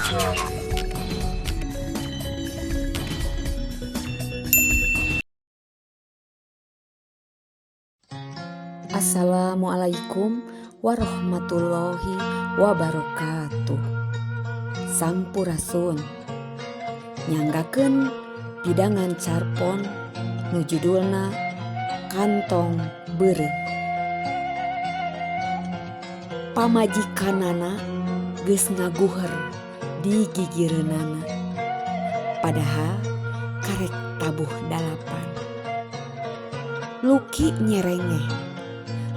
Assalamualaikum warahmatullahi wabarakatuh. Sampurasun. Nyanggakeun pidangan carpon nu judulna Kantong Beureum. Pamajikanana geus ngaguher di gigireunana. Padahal karek tabuh dalapan. Luki nyerengeh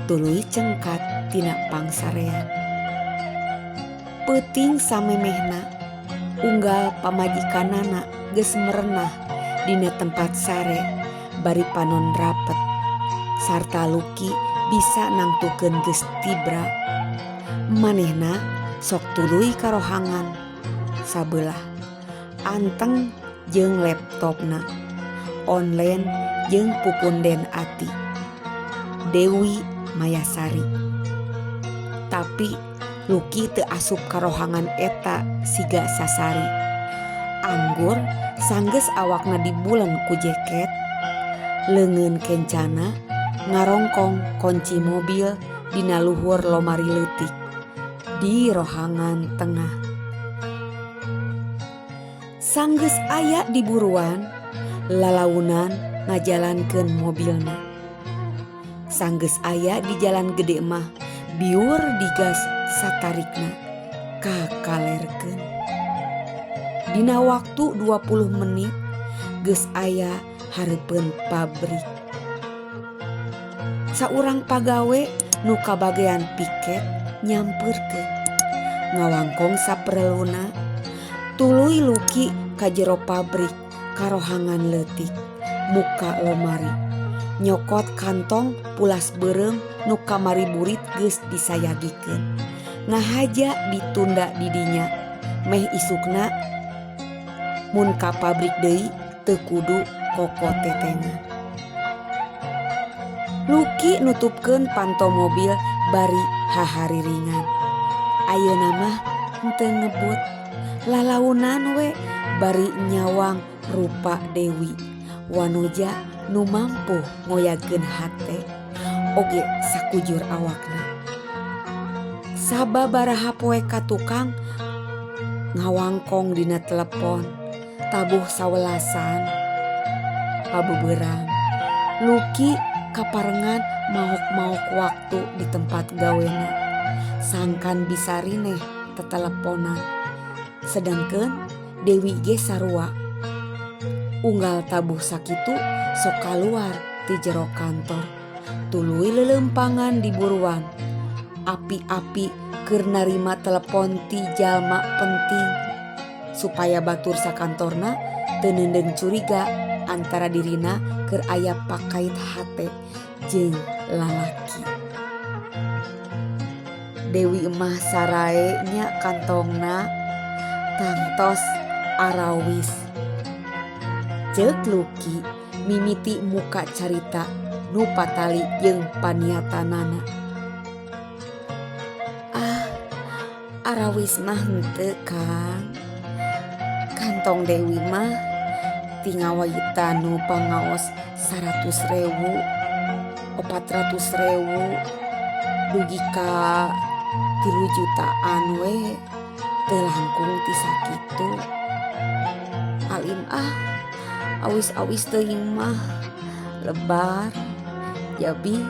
tuluy cengkat tina pangsarean. Peuting samemehna unggal pamajikanana geus merenah dina tempat sare bari panon rapet sarta Luki bisa nangtukeun geus tibra. Manehna sok tuluy ka rohangan sabelah anteng jeung laptopna online jeung pupunden ati Dewi Mayasari. Tapi Luki teu asup ka rohangan eta siga sasari. Anggur sanggeus awakna dibulen ku jaket, leungeun kencana ngarongkong kunci mobil dina luhur lomari leutik di rohangan tengah. Sanggeus aya di buruan, lalaunan ngajalankeun mobilna. Sanggeus aya di jalan gede mah biur digas satarikna kakalerkeun. Dina waktu 20 menit geus aya hareupeun pabrik. Saurang pagawe nu kabagean piket nyampeurkeun. Ngawangkong saperluna tuluy Luki ka jero pabrik ka rohangan leutik muka lomari. Nyokot kantong pulas beureum nu kamari burit geus disayagikeun. Ngahaja ditunda di dinya meh isukna mun ka pabrik deui teu kudu kokotetengan. Luki nutupkeun panto mobil bari hahariringan. Ayeuna mah henteu ngebut, lalaunan we bari nyawang rupa Dewi. Wanoja nu mampu ngoyagkeun hate oge sakujur awakna. Sababaraha poe ka tukang ngawangkong dina telepon tabuh sawelasan pabeberang. Luki kaparengan maok-maok waktu di tempat gawena. Sangkan bisa rineh teteleponan. Sedangkeun Dewi ge sarua. Unggal tabuh sakitu sok kaluar ti jero kantor. Tuluy leuleumpangan di buruan. Api-api keur narima telepon ti jalma penting supaya batur sakantorna teu neundeun curiga antara dirina keur aya pakait hate jeung lalaki. Dewi mah sarae nya kantongna tangtos arawis. Ceuk Luki mimiti muka carita nu patali jeung paniatanana. Ah, arawis mah henteu Kang. Kantong Dewi mah ti ngawaita nu pangaos 100.000, 400.000, dugi ka 3 jutaan we teu langkung ti sakitu. Alim ah, awis-awis teuing mah lebar jabi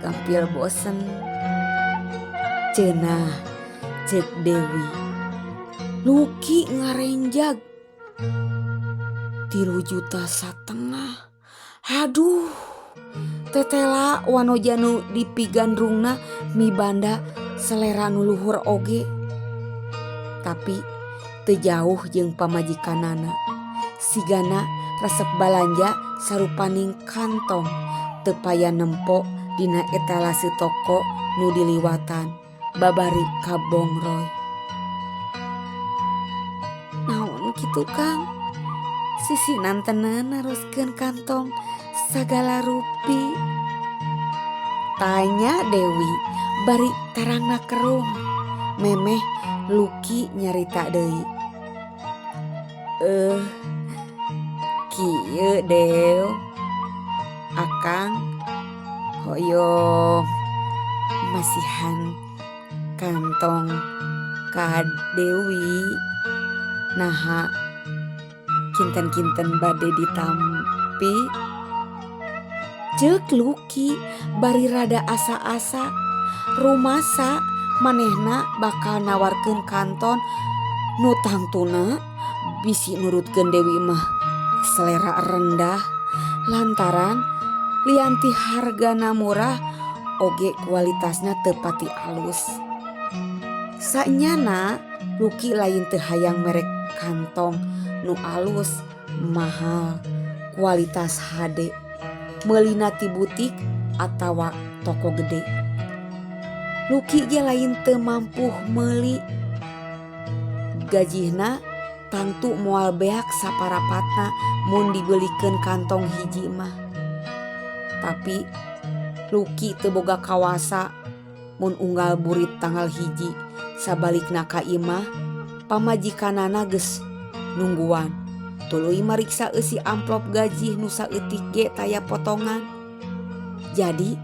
gampil bosen. Cenah ceuk Dewi. Luki ngarenjag 3,5 juta. Aduh, tetela wanoja nu dipigandrungna mibanda selera nu luhur oge. Tapi teu jauh jeung pamajikanana. Sigana resep balanja sarupaning kantong teu paya nempo dina etalase toko nu diliwatan babari kabongroy. Naon kitu Kang? Sisi nantenan naroskeun kantong sagala rupi. Tanya Dewi bari tarangna kerung. Memeh Luki nyarita deui. Eh kieu Dew, Akang hoyong masihan kantong ka Dewi naha kinten-kinten bade ditampi. Ceuk Luki bari rada asa-asa rumasa manehna bakal nawarkeun kanton nu tangtuna bisi nurutkeun Dewi mah selera rendah lantaran lian ti hargana murah oge kualitasna teu pati alus. Sanyana Luki lain teu hayang merek kantong nu alus mahal kualitas hade meulina ti butik atawa toko gede. Luki ge lain teu mampuh meuli gajihna tangtu moal beak saparapatna mun dibeulikeun kantong hiji mah. Tapi Luki teu boga kawasa mun unggal burit tanggal hiji sabalikna ka imah pamajikanana geus nungguan tuluy mariksa eusi amplop gajih nu saeutik ge taya potongan. Jadi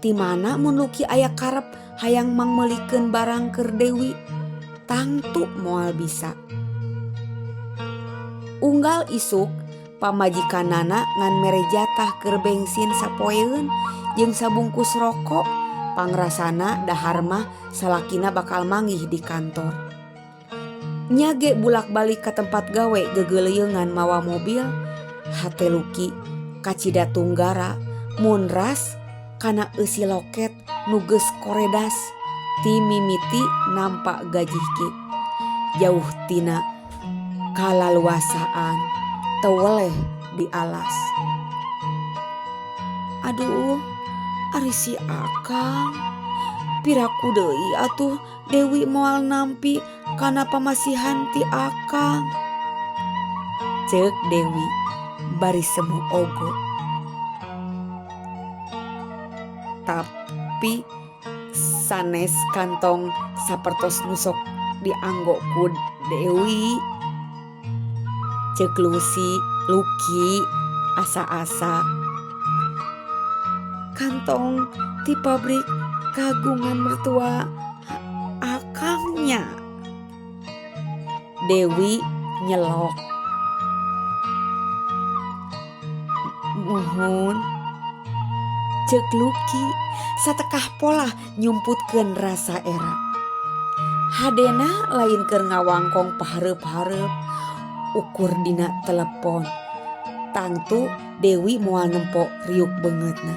ti mana mun Luki aya karep hayang mangmeulikeun barang keur Dewi tangtu moal bisa. Unggal isuk pamajikanana ngan mere jatah keur bensin sapoeun jeung sabungkus rokok pangrasana dahar mah salakina bakal manggih di kantor. Nya ge bulak-balik ka tempat gawe gegeleuyeungan mawa mobil hate Luki kacida tunggara mun ras kana eusi loket nu geus koredas ti mimiti nampa gajih ge. Jauh tina kalaluasaan teu weleh dialas. Aduh ari si Akang piraku deui atuh Dewi moal nampi kana pamasihan ti Akang. Ceuk Dewi bari semu ogo. Tapi sanes kantong sapertos nu sok dianggo ku Dewi. Ceuk Lusi Luki asa-asa. Kantong ti pabrik kagungan mertua Akangnya. Dewi nyelok. Muhun. Ceuk Luki satekah polah nyumputkeun rasa era. Hadena lain keur ngawangkong pahareup-hareup ukur dina telepon. Tangtu Dewi moal nempo riuk beungeutna.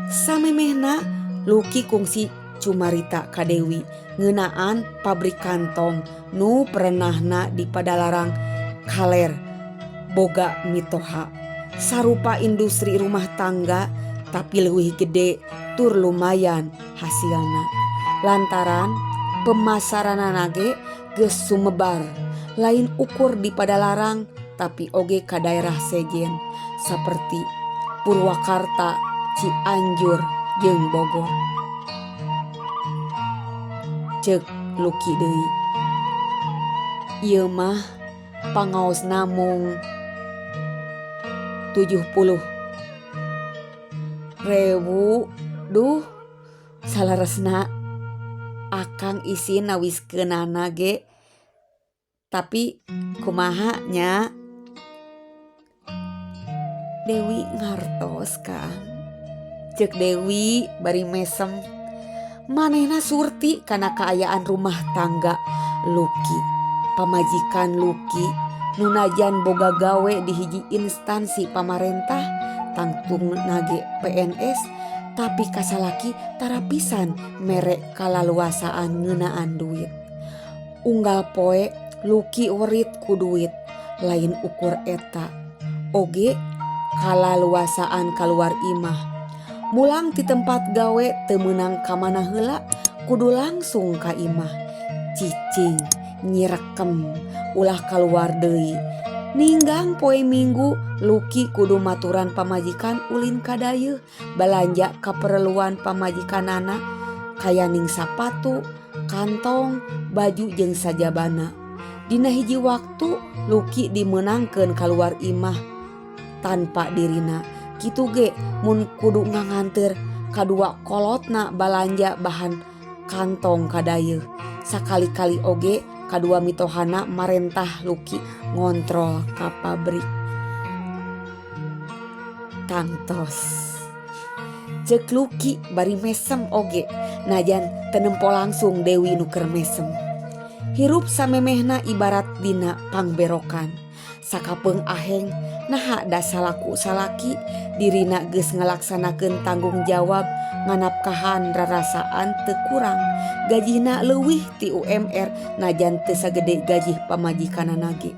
Samemehna Luki kungsi cumarita ka Dewi ngeunaan pabrik kantong nu perenahna di Padalarang Kaler boga mitoha. Sarupa industri rumah tangga tapi leuwih gede tur lumayan hasilna. Lantaran pemasaranana ge geus sumebar lain ukur di Padalarang tapi oge ka daerah sejen saperti Purwakarta, Cianjur jeung Bogor. Ceuk Luki deui. Ieu mah pangaosna mung 70.000 duh saleresna Akang isin nawiskeunana ge tapi kumaha nya. Dewi ngartos Kang. Ceuk Dewi bari mesem. Manehna surti kana kaayaan rumah tangga Luki. Pamajikan Luki nu najan boga gawe di hiji instansi pamarentah tangtungna ge PNS tapi kasalaki tara pisan mere kalaluasaan ngeunaan duit. Unggal poe Luki werit ku duit lain ukur eta oge kalaluasaan kaluar imah. Mulang ti tempat gawe teu meunang ka mana heula kudu langsung ka imah. Cicing nyirekem ulah kaluar deui. Ninggang poe Minggu Luki kudu maturan pamajikan ulin ka dayeuh balanja kaperluan pamajikanana kayaning sapatu, Kantong baju jeung sajabana. Dina hiji waktu Luki dimeunangkeun kaluar imah tanpa dirina. Kitu ge mun kudu nganganteur kadua kolotna balanja bahan kantong ka dayeuh. Sakali-kali oge kadua mitohana marentah Luki ngontrol ka pabrik. Tangtos. Ceuk Luki bari mesem oge najan teu nempo langsung Dewi nu keur mesem. Hirup samemehna ibarat dina pangberokan. Sakapeung aheng naha da salaku salaki dirina geus ngalaksanakeun tanggung jawab nganapkahan rarasaan teu kurang gajihna leuwih ti UMR najan teu sagede gajih pamajikanana ge.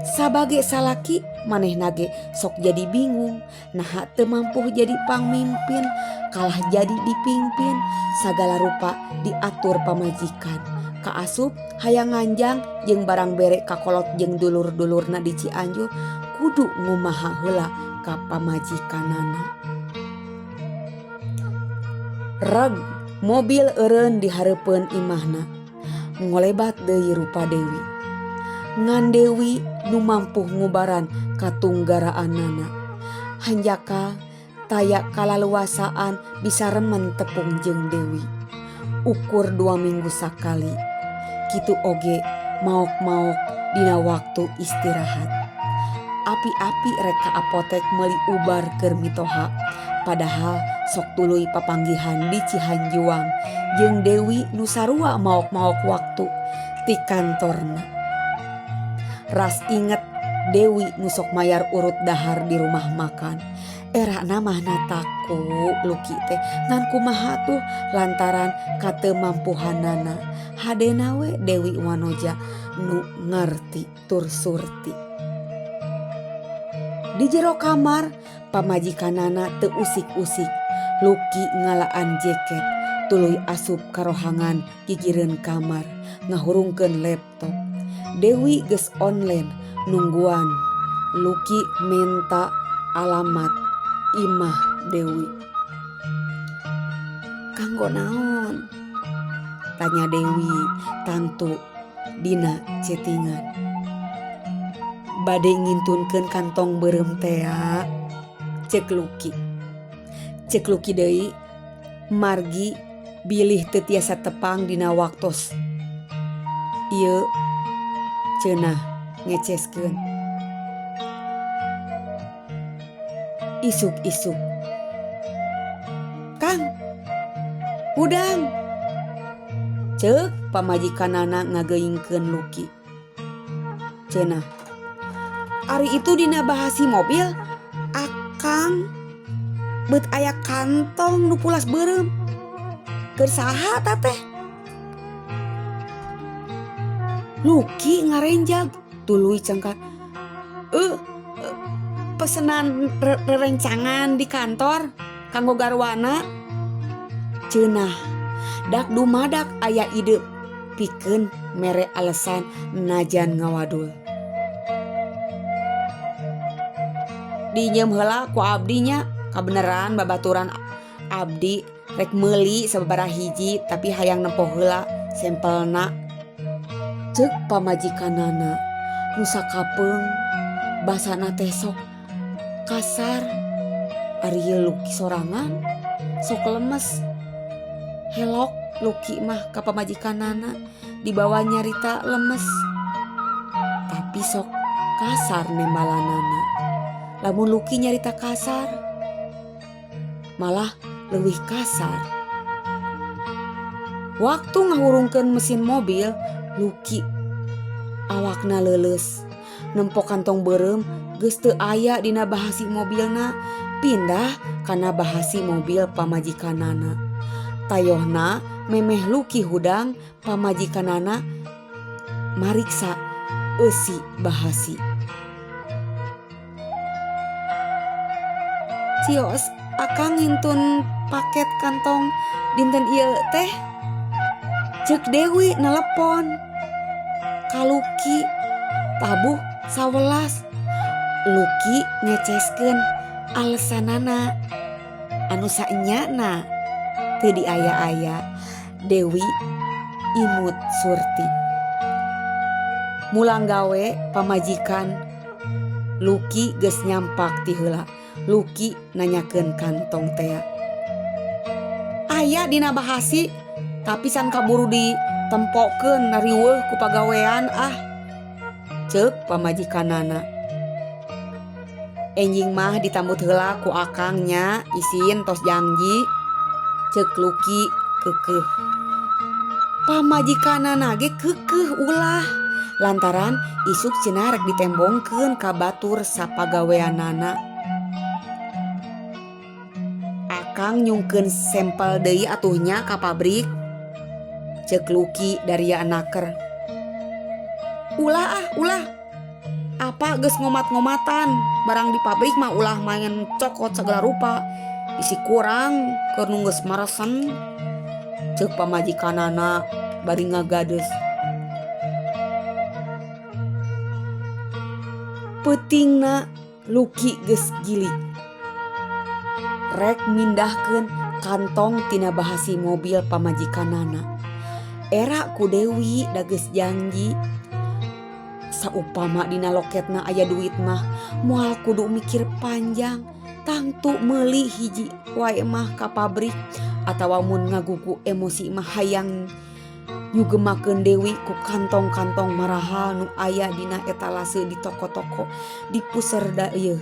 Sabage salaki manehna ge sok jadi bingung naha teu mampuh jadi pangmimpin kalah jadi dipingpin sagala rupa diatur pamajikan. Kaasup hayang nganjang jeung barang bere ka kolot jeung dulur-dulurna di Cianjur kudu ngumaha heula ka pamajikanana. Reg mobil eureun di hareupeun imahna. Ngolebat deui rupa Dewi. Ngan Dewi nu mampuh ngubaran katunggaraanana. Hanjakal taya kalaluasaan bisa remen tepung jeung Dewi. Ukur 2 minggu sakali. Kitu oge maok-maok dina waktu istirahat. Api-api rek ka apotek meuli ubar keur mitoha. Padahal sok tuluy papanggihan di Cihanjuang jeung Dewi nu sarua maok-maok waktu ti kantorna. Ras inget Dewi nu sok mayar urut dahar di rumah makan. Erana mah nataku Luki teh ngan kumaha tuh lantaran katemampuhanana. Hadena we Dewi Wanoja nu ngarti tur surti. Di jero kamar pamajikanana teu usik-usik. Luki ngalaan jaket tuluy asup karohangan gigireun kamar ngahurungkeun laptop. Dewi geus online nungguan. Luki menta alamat imah Dewi. Kanggo naon? Tanya Dewi tangtu dina chattingan. Bade ngintunkeun kantong beureum tea. Ceuk Luki. Ceuk Luki deui margi bilih teu tiasa tepang dina waktos ieu cenah ngeceskeun. Isuk-isuk. Kang, hudang. Ceuk pamajikanana ngageuingkeun Luki. Cenah. Ari itu dina bahasi mobil akang beut aya kantong nu pulas beureum. Keur saha ta teh? Luki ngarenjag tuluy cengkar. Pesenan rerencangan di kantor kanggo garwana. Cenah dak dumadak aya ide pikeun mere alesan najan ngawadul. Dinyeum heula ku abdi nya kabeneran babaturan abdi rek meuli sababaraha hiji tapi hayang nempo heula sampelna. Ceuk pamajikanana nu sakapeung basana teh sok kasar. Ari Luki sorangan sok lemes. Helok Luki mah ka pamajikanana dibawa nyarita lemes. Tapi sok kasar nembalanana. Lamun Luki nyarita kasar malah leuwih kasar. Waktu ngahurungkeun mesin mobil, Luki awakna leuleus. Nempo kantong beureum geus teu aya dina bahasi mobilna, pindah kana bahasi mobil pamajikanana. Tayohna memeh Luki hudang pamajikanana mariksa eusi bahasi. Cios akang ngintun paket kantong dinten ieu teh. Ceuk Dewi nelepon ka Luki tabuh 11. Luki ngeceskeun alesanana anu saenyana teu diaya-aya. Dewi Imut Surti. Mulang gawe pamajikan Luki geus nyampak ti heula. Luki nanyakeun kantong tea. Aya dina bahasi tapi can kaburu ditempokeun riweuh ku pagawean ah. Ceuk pamajikanana. Enjing mah ditambut heula ku akang nya isin tos janji. Ceuk Luki keukeuh. Pamajikanana ge keukeuh ulah lantaran isuk cenah rek ditembongkeun ka batur sapagaweanana. Akang nyungkeun sampel deui atuh nya ka pabrik. Ceuk Luki daria naker. Ulah ah ulah. Apa geus ngomat-ngomatan barang di pabrik mah ulah main cokot segala rupa. Bisi kurang keur nu geus maresen. Ceuk pamajikanana bari ngagades. Peutingna Luki geus gilig. Rek mindahkeun kantong tina bahasi mobil pamajikanana. Era ku Dewi da geus janji. Saupama dina loketna aya duit mah moal kudu mikir panjang. Tangtu meuli hiji wae mah ka pabrik atawa mun ngagugu emosi mah hayang nyugemakeun Dewi ku kantong-kantong marahal nu aya dina etalase di toko-toko di puserda ieu.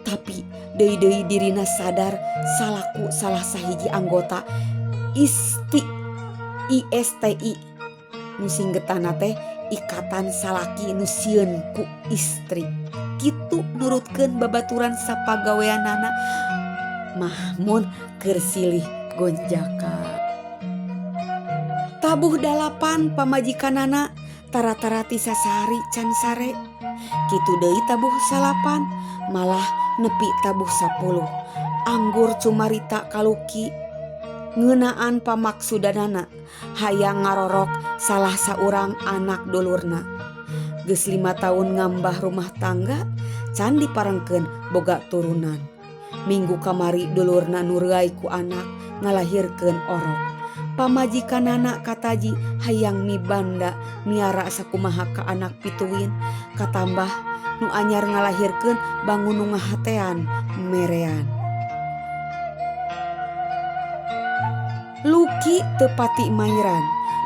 Tapi deui-deui dirina sadar salaku salah sahiji anggota ISTI ISTI nu singgetanna teh Ikatan Salaki nu Sieun ku Istri. Kitu nurutkeun babaturan sapagaweanana Mahmun keur silih gonjakan. Tabuh dalapan pamajikanana tara-tara ti sasari can sare. Kitu deui tabuh salapan malah nepi tabuh 10. Anggur cumarita ka Luki ngeunaan pamaksudanana hayang ngarorok salah saurang anak dulurna. Geus 5 tahun ngambah rumah tangga can diparengkeun boga turunan. Minggu kamari dulurna nu reuay ku anak ngalahirkeun orok. Pamajikanana kataji hayang mibanda miara sakumaha ka anak pituin katambah nu anyar ngalahirkeun bangun nu ngahatean merean. Luki teu pati mairan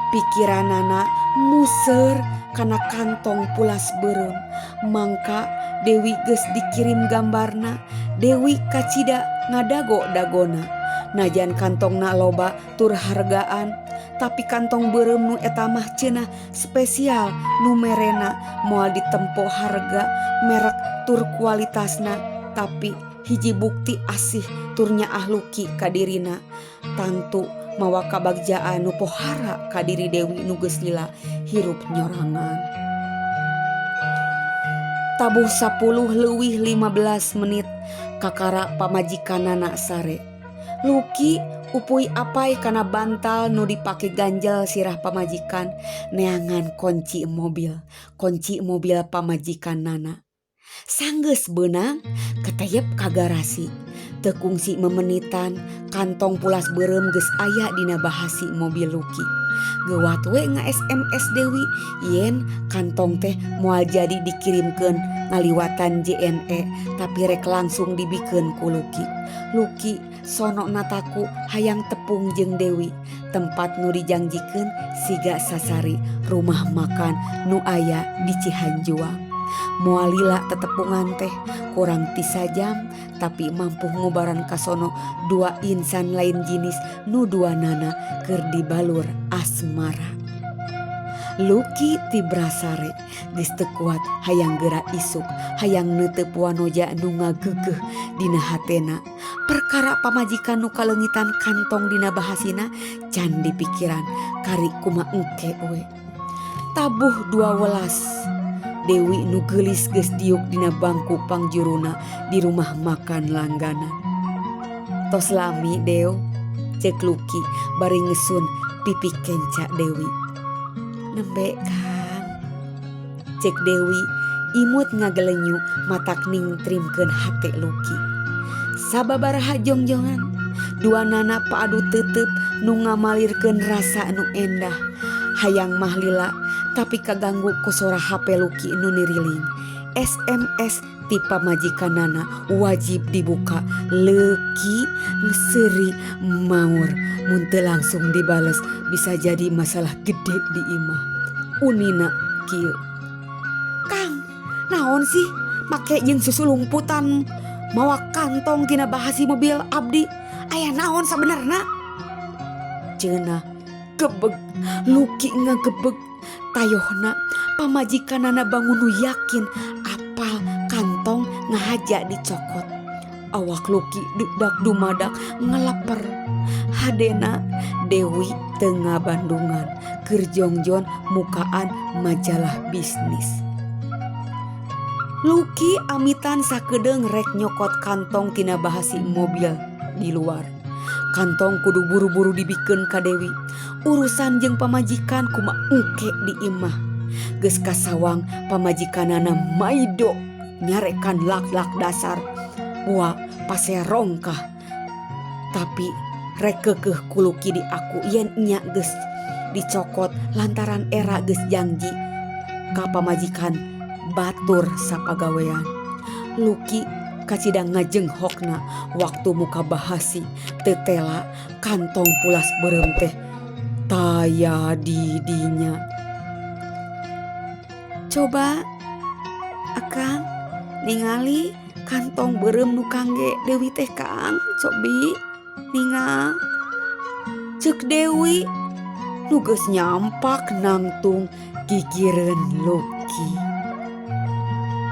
pikiranana muser kana kantong pulas beureum. Mangka Dewi geus dikirim gambarna, Dewi kacida ngadago-dagona. Najan kantongna loba tur hargaan, tapi kantong beureum nu eta mah cenah spesial nu merena moal ditempo harga merek tur kualitasna, tapi hiji bukti asih tur nyaah Luki ka dirina. Tangtu mawa kabagjaan nu pohara ka diri Dewi nu geus lila hirup nyorangan. Tabuh 10 leuwih 15 menit kakara pamajikanana sare. Luki upuy apai kana bantal nu dipake ganjel sirah pamajikan neangan kunci mobil pamajikanana. Sanggeus beunang keteyep ka garasi. Teu kungsi memenitan kantong pulas beureum geus aya dina bahasi mobil Luki. Geuwat we nga-SMS Dewi yen kantong teh moal jadi dikirimkeun ngaliwatan JNE tapi rek langsung dibikeun ku Luki. Luki sono nataku hayang tepung jeung Dewi tempat nu dijangjikeun siga sasari rumah makan nu aya di Cihanjuang. Moal lila tetepungan teh kurang ti sajam tapi mampu ngubaran kasono dua insan lain jinis nu duanana keur dibalur asmara. Luki tibrasare geus teu kuat hayang geura isuk hayang neuteup wanoja nu ngageugeuh dina hatena. Perkara pamajikan nu kaleungitan kantong dina bahasina can dipikiran kari kuma engke we. Tabuh 12 Dewi nu geulis geus diuk dina bangku pangjuruna di rumah makan langganan. Tos lami Dew, ceuk Luki bari ngesun pipi kenca Dewi. Nembe Kang, ceuk Dewi imut ngagelenyu matak ningtrimkeun hate Luki. Sababaraha jongjongan dua nana paadu tetep nu ngamalirkeun rasa nu endah. Hayang mah lila tapi kaganggu ku sora HP Luki nu niriling. SMS ti pamajikanana wajib dibuka. Luki seuri maur mun teu langsung dibales bisa jadi masalah gede di imah. Unina kieu. Kang, naon sih make jeung susulumputan mawa kantong tina bahasi mobil abdi? Aya naon sabenerna? Cenah gebeg Luki ngagebeg tayohna pamajikanana bangun nu yakin apal kantong ngahaja dicokot. Awak Luki dudak dumadak ngaleper. Hadena Dewi teu ngabandungan keur jongjon mukaan majalah bisnis. Luki amitan sakedeung rek nyokot kantong tina bahasi mobil di luar. Kantong kudu buru-buru dibikeun ka Dewi. Urusan jeung pamajikan kumaha engke di imah. Geus kasawang pamajikanana maido nyarekan lak-lak dasar. Wa pasea rongkah. Tapi rek keukeuh ku Luki diaku yen nya geus dicokot lantaran era geus janji ka pamajikan batur sapagawean. Luki kacida ngajenghokna waktu muka bahasi teu tela kantong pulas beureum teh taya di dinya. Coba Akang ningali kantong beureum nu kangge Dewi teh, Kang, cobi ningal. Ceuk Dewi nu geus nyampak nangtung gigireun Luki.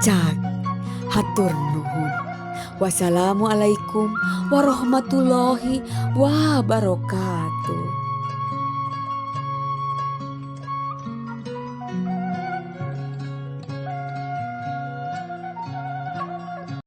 Cag hatur nuhun. Wassalamualaikum warahmatullahi wabarakatuh.